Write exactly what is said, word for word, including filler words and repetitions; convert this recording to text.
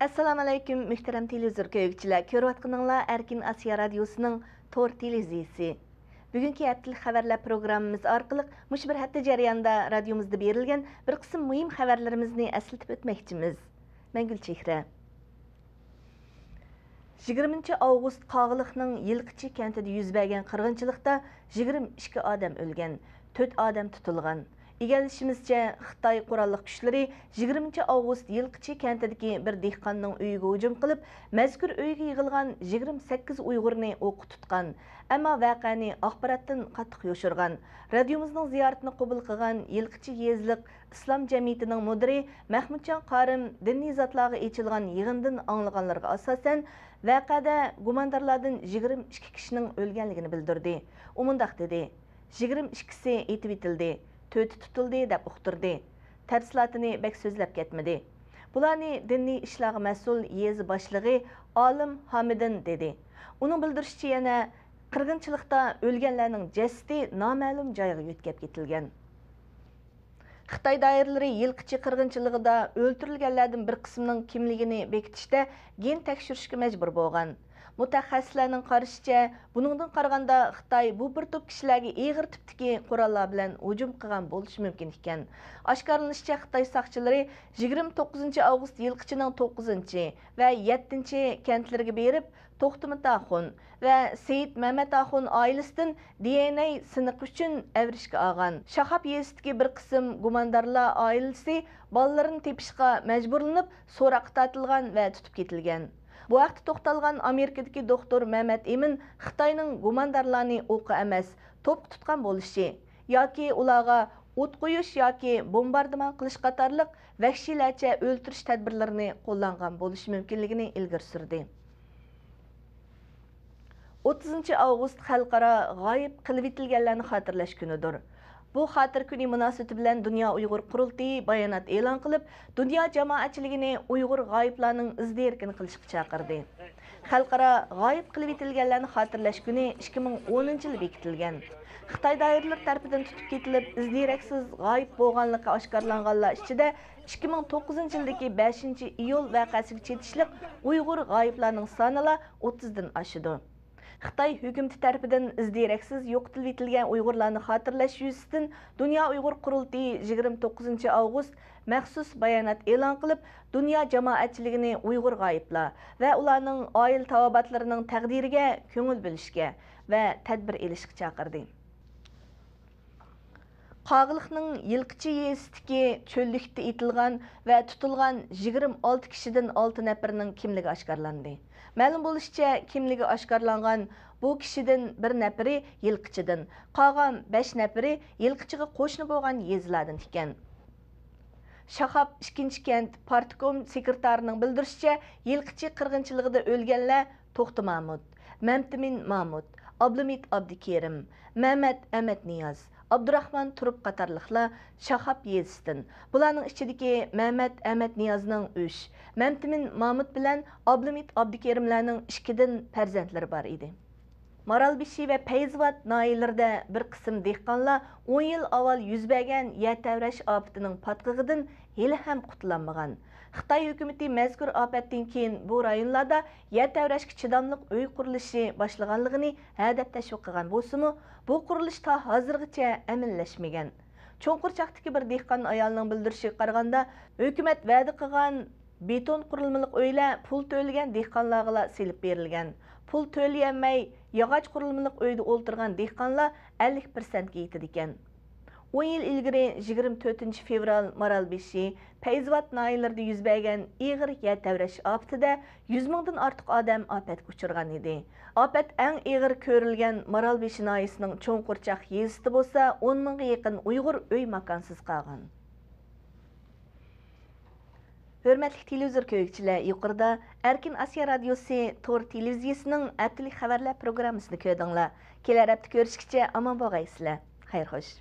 ئەسسالامۇئەلەيكۇم، مۆھتەرەم تېلېۋىزور كۆرگۈچىلەر! كۆرۈۋاتقىنىڭلار ئەركىن ئاسىيا رادىيوسىنىڭ تور تېلېۋىزىيىسى. بۈگۈنكى ھەپتىلىك خەۋەرلەر پروگراممىمىز ئارقىلىق مۇشۇ بىر ھەپتە جەريانىدا رادىيومىزدا بېرىلگەن بىر قىسىم مۇھىم خەۋەرلىرىمىزنى ئەسلىتىپ ئۆتمەكچىمىز. مەن گۈلچېھرە. يىگىرمىنچى ئاۋغۇست قاغىلىقنىڭ يىلقىچى كەنتىدە يۈز بەرگەن قىرغىنچىلىقتا يىگىرمە ئىككى ئادەم ئۆلگەن، تۆت ئادەم تۇتۇلغان. ئىگىلىشىمىزچە، خىتاي قوراللىق كۈچلىرى يىگىرمىنچى ئاۋغۇست يىلقىچى كەنتىدىكى بىر دېھقاننىڭ ئۆيىگە ھۇجۇم قىلىپ، مەزكۇر ئۆيگە يىغىلغان يىگىرمە سەككىز ئۇيغۇرنى ئوققا تۇتقان، ئەمما ۋەقەنى ئاخباراتتىن قاتتىق يوشۇرغان. رادىيومىزنىڭ زىيارىتىنى قوبۇل قىلغان يىلقىچى يېزىلىق ئىسلام جەمئىيىتىنىڭ مۇدىرى مەھمۇتجان قارىم دىنىي زاتلارغا ئېچىلغان يىغىندىن ئاڭلىغانلىرىغا ئاساسەن، ۋەقەدە گۇماندارلاردىن يىگىرمە ئىككى كىشىنىڭ ئۆلگەنلىكىنى بىلدۈردى. ئۇ مۇنداق دېدى: «يىگىرمە ئىككىسى ئېتىۋېتىلدى، تۆتى تۇتۇلدى» دەپ ئۇقتۇردى. تەپسىلاتىنى بەك سۆزلەپ كەتمىدى. بۇلارنى دىنىي ئىشلارغا مەسئۇل يېزا باشلىقى ئالىم ھامىدىن دېدى. ئۇنىڭ بىلدۈرۈشىچە، يەنە قىرغىنچىلىقتا ئۆلگەنلەرنىڭ جەسىتى نامەلۇم جايغا يۆتكەپ كېتىلگەن. خىتاي دائىرىلىرى يىلقىچى قىرغىنچىلىقىدا ئۆلتۈرۈلگەنلەردىن بىر قىسمىنىڭ كىملىكىنى بېكىتىشتە گېن تەكشۈرۈشكە مەجبۇر بولغان. مۇتەخەسسىسلەرنىڭ قارىشىچە، بۇنىڭدىن قارىغاندا، خىتاي بۇ بىر توپ كىشىلەرگە ئېغىر تىپتىكى قوراللار بىلەن ھۇجۇم قىلغان بولۇشى مۇمكىن ئىكەن. ئاشكارىلىنىشىچە، خىتاي ساقچىلىرى يىگىرمە توققۇزىنچى ئاۋغۇست يىلقىچىنىڭ توققۇزىنچى ۋە يەتتىنچى كەنتلىرىگە بېرىپ، توختىمىت ئاخۇن ۋە سېيىت مەمەت ئاخۇن ئائىلىسىدىن دى ئېن ئەي سىنىقى ئۈچۈن ئەۋرىشكە ئالغان. شاخاپ يېزىسىدىكى بىر قىسىم گۇماندارلار ئائىلىسى بالىلىرىنى تېپىشقا مەجبۇرلىنىپ، سوراققا تارتىلغان ۋە تۇتۇپ كېتىلگەن. بۇ ھەقتە توختالغان ئامېرىكىدىكى دوختۇر مەمەت ئىمىن خىتاينىڭ گۇماندارلارنى ئوققا ئەمەس، توپقا تۇتقان بولۇشى ياكى ئۇلارغا ئوت قويۇش ياكى بومباردىمان قىلىش قاتارلىق ۋەھشىيلەرچە ئۆلتۈرۈش تەدبىرلىرىنى قوللانغان بولۇشى مۇمكىنلىكىنى ئىلگىرى سۈردى. ئوتتۇزىنچى ئاۋغۇست خەلقئارا غايىب قىلىۋېتىلگەنلەرنى خاتىرىلەش كۈنىدۇر. بۇ خاتىرە كۈنى مۇناسىۋىتى بىلەن دۇنيا ئۇيغۇر قۇرۇلتىيى بايانات ئېلان قىلىپ، دۇنيا جامائەتچىلىكىنى ئۇيغۇر غايىبلارنىڭ ئىز دېرىكىنى قىلىشقا چاقىردى. خەلقئارا غايىب قىلىۋېتىلگەنلەرنى خاتىرىلەش كۈنى ئىككى مىڭ ئونىنچى يىلى بېكىتىلگەن. خىتاي دائىرىلىرى تەرىپىدىن تۇتۇپ كېتىلىپ، ئىز دېرەكسىز غايىب بولغانلىقى ئاشكارىلانغانلار ئىچىدە ئىككى مىڭ توققۇزىنچى يىلدىكى بەشىنچى ئىيۇل ۋەقەسىگە چېتىشلىق ئۇيغۇر غايىبلارنىڭ سانىلا ئوتتۇزدىن ئاشىدۇ. خىتاي ھۆكۈمىتى تەرىپىدىن ئىز دېرەكسىز يوقىتىلىۋېتىلگەن ئۇيغۇرلارنى خاتىرىلەش يۈزىسىدىن دۇنيا ئۇيغۇر قۇرۇلتىيى يىگىرمە توققۇزىنچى ئاۋغۇست مەخسۇس بايانات ئېلان قىلىپ، دۇنيا جامائەتچىلىكىنى ئۇيغۇر غايىبلار ۋە ئۇلارنىڭ ئائىلە تاۋابىئاتلىرىنىڭ تەقدىرىگە كۆڭۈل بۆلۈشكە ۋە تەدبىر ئېلىشقا چاقىردى. قاغىلىقنىڭ يىلقىچى يېزىسىدىكى چۆللۈكتە ئېتىلغان ۋە تۇتۇلغان يىگىرمە ئالتە كىشىدىن ئالتە نەپىرىنىڭ كىملىكى ئاشكارىلاندى. مەلۇم بولۇشىچە، كىملىكى ئاشكارىلانغان بۇ كىشىدىن بىر نەپىرى يىلقىچىدىن، قالغان بەش نەپىرى يىلقىچىغا قوشنا بولغان يېزىلاردىن ئىكەن. شاخاپ ئىككىنچى كەنت پارتكوم سېكرېتارىنىڭ بىلدۈرۈشىچە، يىلقىچى قىرغىنچىلىقىدا ئۆلگەنلەر توختى مامۇت، مەمتىمىن مامۇت، ئابلىمىت ئابدۇكېرىم، مەمەت ئەمەتنىياز، ئابدۇراخمان تۇرۇپ قاتارلىقلار شاخاپ يېزىسىدىن. بۇلارنىڭ ئىچىدىكى مەمەت ئەمەتنىيازنىڭ ئۈچ، مەمتىمىن مامۇت بىلەن ئابلىمىت ئابدۇكېرىملەرنىڭ ئىككىدىن پەرزەنتلىرى بار ئىدى. مارالبېشى ۋە پەيزىۋات ناھىيەلىرىدە بىر قىسىم دېھقانلار ئون يىل ئاۋۋال يۈز بەرگەن يەر تەۋرەش ئاپىتىنىڭ پاتقىقىدىن ھېلىھەم قۇتۇلالمىغان. خىتاي ھۆكۈمىتى مەزكۇر ئاپەتتىن كېيىن بۇ رايونلاردا يەر تەۋرەشكە چىداملىق ئۆي قۇرۇلۇشى باشلىغانلىقىنى ھەدەپ تەشۋىق قىلغان بولسىمۇ، بۇ قۇرۇلۇش تا ھازىرغىچە ئەمەلىيلەشمىگەن. چوڭقۇرچاقتىكى بىر دېھقان ئايالنىڭ بىلدۈرۈشىگە قارىغاندا، ھۆكۈمەت ۋەدە قىلغان بېتون قۇرۇلمىلىق ئۆيلەر پۇل تۆلىگەن دېھقانلارغىلا سېلىپ بېرىلگەن. پۇل تۆلىيەلمەي، ياغاچ قۇرۇلمىلىق ئۆيدە ئولتۇرغان دېھقانلار ئەللىك پىرسەنتكە يېتىدىكەن. ئون يىل ئىلگىرى يىگىرمە تۆتىنچى فېۋرال مارالبېشى، پەيزىۋات ناھىيەلىرىدە يۈز بەرگەن ئېغىر يەر تەۋرەش ئاپىتىدە يۈز مىڭدىن ئارتۇق ئادەم ئاپەتكە ئۇچرىغان ئىدى. ئاپەت ئەڭ ئېغىر كۆرۈلگەن مارالبېشى ناھىيەسىنىڭ چوڭقۇرچاق يېزىسىدا بولسا ئون مىڭغا يېقىن ئۇيغۇر ئۆي ماكانسىز قالغان. ھۆرمەتلىك تېلېۋىزور كۆرگۈچىلەر، يۇقىرىدا ئەركىن ئاسىيا رادىيوسى تور تېلېۋىزىيىسىنىڭ ھەپتىلىك خەۋەرلەر پروگراممىسىنى كۆردۈڭلار. كېلەر ھەپتە كۆرۈشكىچە ئامان بولغايسىلەر. خەير خوش.